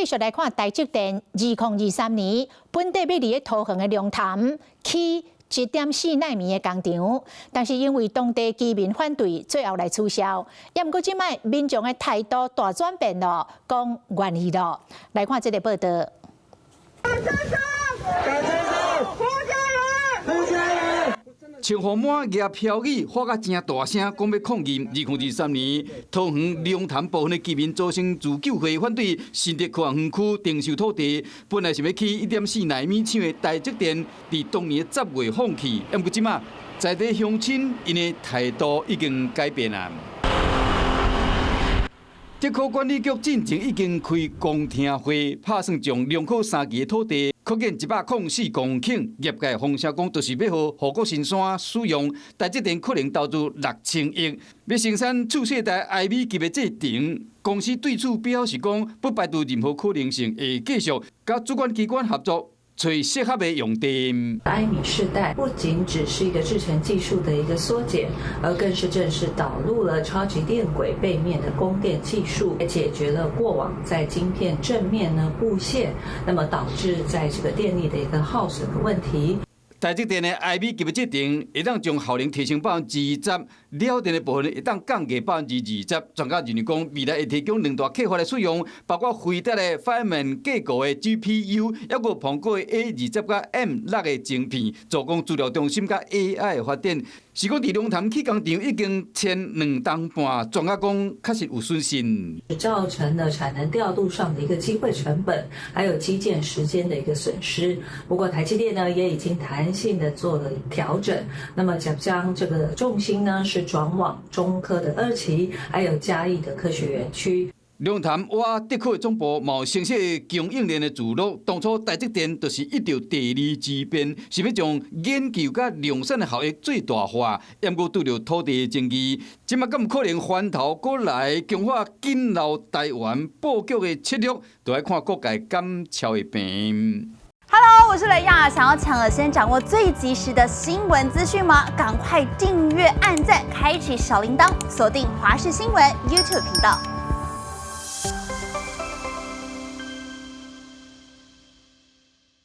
繼續來看台積電，2023年本底欲佇咧桃園的龍潭起1.4納米的工廠，但是因為當地居民反對，最後來取消。也毋過這擺民眾的態度大轉變咯，講願意咯。來看這个報導。胡加油！胡加油！穿雨滿舉標語，喊甲誠大聲，講欲抗議。2023年，桃園龍潭部分的居民組成自救會，反對新竹科學園區停售土地。本來是欲起1.4納米廠的台積電，佇當年10月放棄。毋過這馬在地鄉親𪜶的態度已經改變啊。竹科管理局進前已經開公聽會，拍算將龍科三期的土地擴建104公頃，業界風聲講，就是欲予護國神山使用，台積電可能投資6000億，欲生產次世代埃米級的製程。公司對此表示講，不排除任何可能性，會繼續佮主管機關合作，揣適合的用地。埃米世代不僅只是一個製程技術的一個縮減，而更是正式導入了超級電軌背面的供電技術，也解決了過往在晶片正面呢布線，那麼導致在這個電力的一個耗損的問題。台積電的埃米級的製程，會當將效能提升10%，了電的部分會當降低20%。專家認為講，未來會提供兩大客戶來使用，包括輝達的 Feynman 架構的 GPU，抑閣蘋果的 A20佮 M6的晶片，助攻資料中心佮 AI 的發展。是講佇龍潭起工廠已經簽2冬半，專家講確實有損失。造成了產能調度上的一個機會成本，還有基建時間的一個損失。不過台積電呢，也已經彈性的做了調整，那麼將這個重心呢是轉往中科的二期，還有嘉義的科學園區。龍潭倚竹科的總部，嘛有成熟供應鏈的聚落。當初台積電就是依著地利之便，是欲將研究佮量產的效益最大化。毋過拄著土地的爭議，這馬敢有可能翻頭過來強化緊留台灣布局的策略，就愛看各界敢敲會平。 Hello，我是雷亞，想要搶先掌握最及時的新聞資訊嗎？趕快訂閱、按讚、開啟小鈴鐺，鎖定華視新聞 YouTube 頻道。